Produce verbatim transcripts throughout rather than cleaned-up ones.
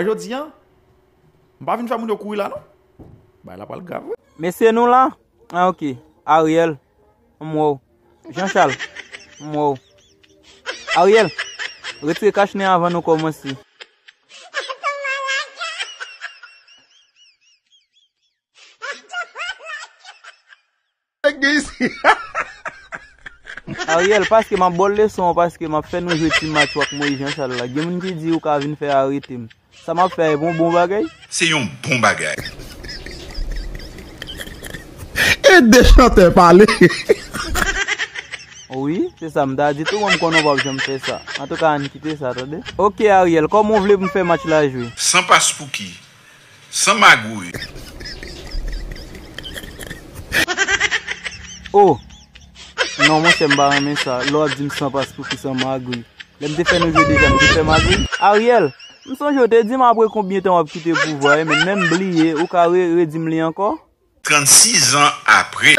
Jodi a, m pa vin fè moun yo kouri la non. Bagay la pral grav wi. Mesye nou la? Ah, ok. Ariel, m wè w. Jean Charles, m wè w. Ariel, retire kach nen avan nou kòmanse. Ariel, paske m ap ba w leson an, paske m ap fè nou jwe ti match w ak Moïse Jean Charles la. Gen moun ki di ou ka vin fè arete m. Sa m ap fè a, e bon, bon bagay? Se yon bon bagay. E de chantè pale. Wi, se sa m ta di tou, mwen m konnen w p ap janm fè sa. Antouka, ann kite sa, tande. Ok, Ariel, kòman w vle pou m fè match la jwe? San paspouki. San magouy. Oh! Non, monchè, m pa renmen sa. Lè w ap di m san paspouki, san magouy. Lè m te fè nou jwe deja, m te fè magouy. Ariel, m sonje w te di m apre konbyen tan w ap kite pouvwa a, men m bliye, ou ka re, redi m li ankò? Trannsis zan apre.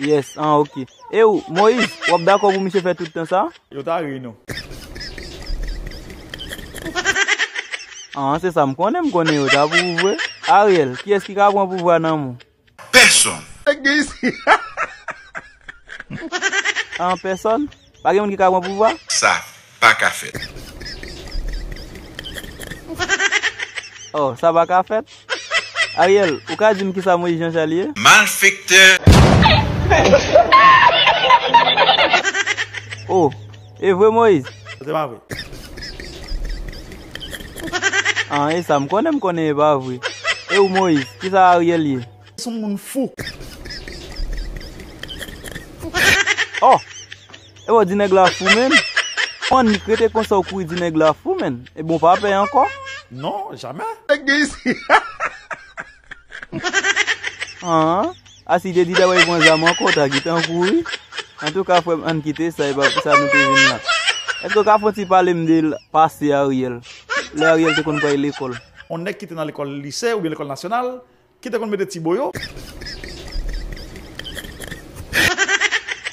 Yes, ah, ok. E ou, Moïse, w ap dakò pou misye fè tout tan sa? Yo ta ri nou. Ah, se sa m konnen, m konnen yo ta pou ou vre. Ariel, kiyès ki ka pran pouvwa nan men w? Pèsonn. Ah, pèsonn? Pa gen moun ki ka pran pouvwa? Sa pa ka fèt. Oh, sa pa ka fèt? Ariel, ou ka di m kisa Moïse Jean Charles ye? Malfektè. Oh, e vre Moïse? Se pa vre. Ah, e sa m konnen, m konnen e pa vre. E ou Moïse, kisa Ariel ye? Se yon moun fou. Oh! E w di nèg la fou menm? Annik rete konsa w kouri di nèg la fou menm. Ebyen w pa pè ankò? Non, jamè. Nèg gen isi. An, a si te di ta pral pran zam ankò, w ta gentan kouri. Antouka, frè m, ann kite sa, e pa pou sa nou te vin la. Èske w ka fè yon ti pale m de l, pase Ariel? Lè Ariel te konn pral lekòl. On nèg ki te nan lekòl lise oubyen lekòl nasyonal, ki te konn mete ti boyo.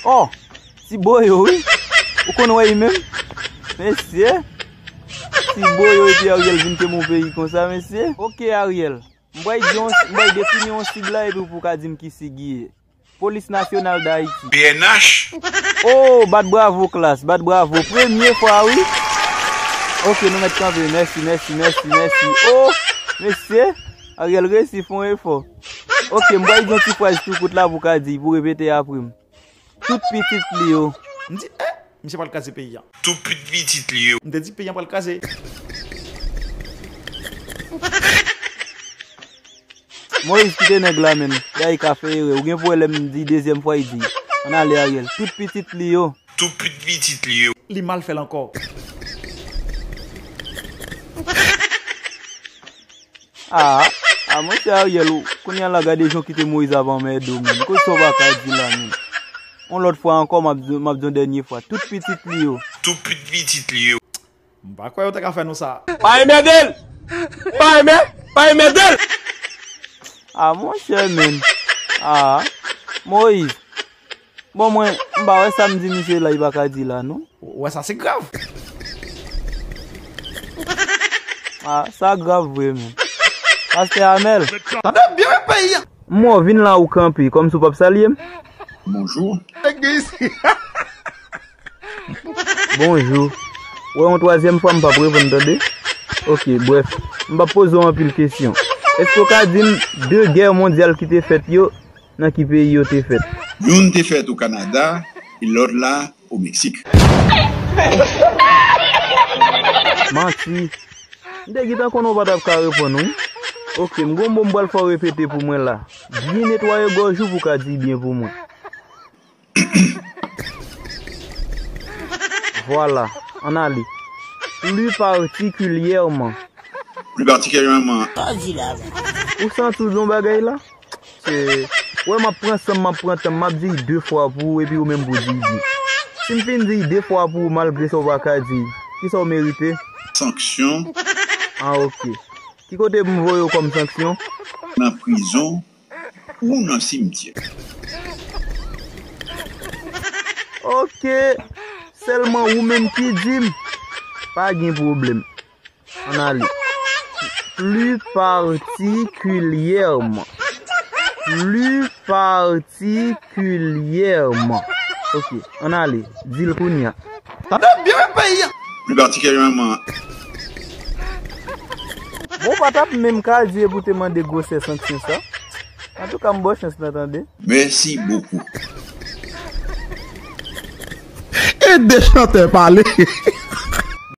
Oh, ti boyo, wi. Ou konn wè li menm? Mesye, ti boyo epi Ariel vin kenbe yon peyi konsa, mesye. Ok, Ariel. M bay di yon, m bay defini yon sig la epi pou w ka di m ki sig li ye. Polis Nasyonal Dayiti. P N H. Oh, bat bravo, klas, bat bravo. Premye fwa, wi. Ok, nou mèt kanpe. Mèsi, mèsi, mèsi, mèsi. Oh, mesye, Ariel resi fè yon efò. Ok, m bay di yon ti fraz tou kout la pou w ka di, pou w repete apre m. Tout pitit li yo. M di, eh, misye pral kraze peyi a. Tout pitit li yo. M te di peyi a pral kraze. Moïse, kite nèg la, menn. Gade, ka fè erè. Ou gen pwoblèm, di dezyèm fwa, li di. Ann ale, Ariel. Tout pitit li yo. Tout pitit li yo. Li mal fè l ankò. Ah, ah, monchè Ariel, ou, kounye a la, gade jan w kite Moïse ap anmède w, menn. Kote sa w pa ka di la, menn? Yon lòt fwa ankò, m ap di, m ap di yon dènye fwa. Tout pitit li yo. Tout pitit li yo. M pa kwè yo te ka fè nou sa. Pa enmède l! Pa enmè-, pa enmède l! Ah, monchè, menn. Ah, Moïse. Bon, mwen, m pa wè sa m di misye la, li pa ka di la, non. Ou wè sa, se grav. Ah, sa grav vre, menn. Pastè Amèl. Tande byen, men peyi a. M wè w vin la ou kanpe, kòmsi w p ap salye m. Bonjou. Nèg gen isi. Bonjou. Wè, yon twazyèm fwa m p ap reponn, tande. Ok, brèf, m p ap poze w anpil kesyon. Èske w ka di m de gè mondyal ki te fèt yo, nan ki peyi yo te fèt? Youn te fèt o Kanada, e lòt la o Meksik. Manti. M te gentan konnen w pa t ap ka reponn, wi. Ok, m gon mo m pral fè w repete pou mwen la. Byen netwaye gòj ou pou w ka di byen pou mwen. Vwala, ann ale. Pli patikilyèman. Pli patikilyèman. Ou santi w di yon bagay la? Se, wè, m ap pran san m, m ap pran tan m, m ap di de fwa pou ou, epi ou menm pou di byen. Si m fin di de fwa pou ou, malgre sa w pa ka di, kisa w merite? Sanksyon. Ah, ok. Ki kote pou m voye w kòm sanksyon? Nan prizon ou nan simtyè. Ok. Sèlman ou menm ki di m. Pa gen pwoblèm. Ann ale. Plus particulièrement. Plus particulièrement. Ok, ann ale. Di l kounye a. Tande byen, men peyi a. Plus particulièrement. Bon, w pa t ap menm ka di e pou te mande gwosè sanksyon sa. Antouka, m ba w chans lan, tande. Merci beaucoup. E de chantè pale.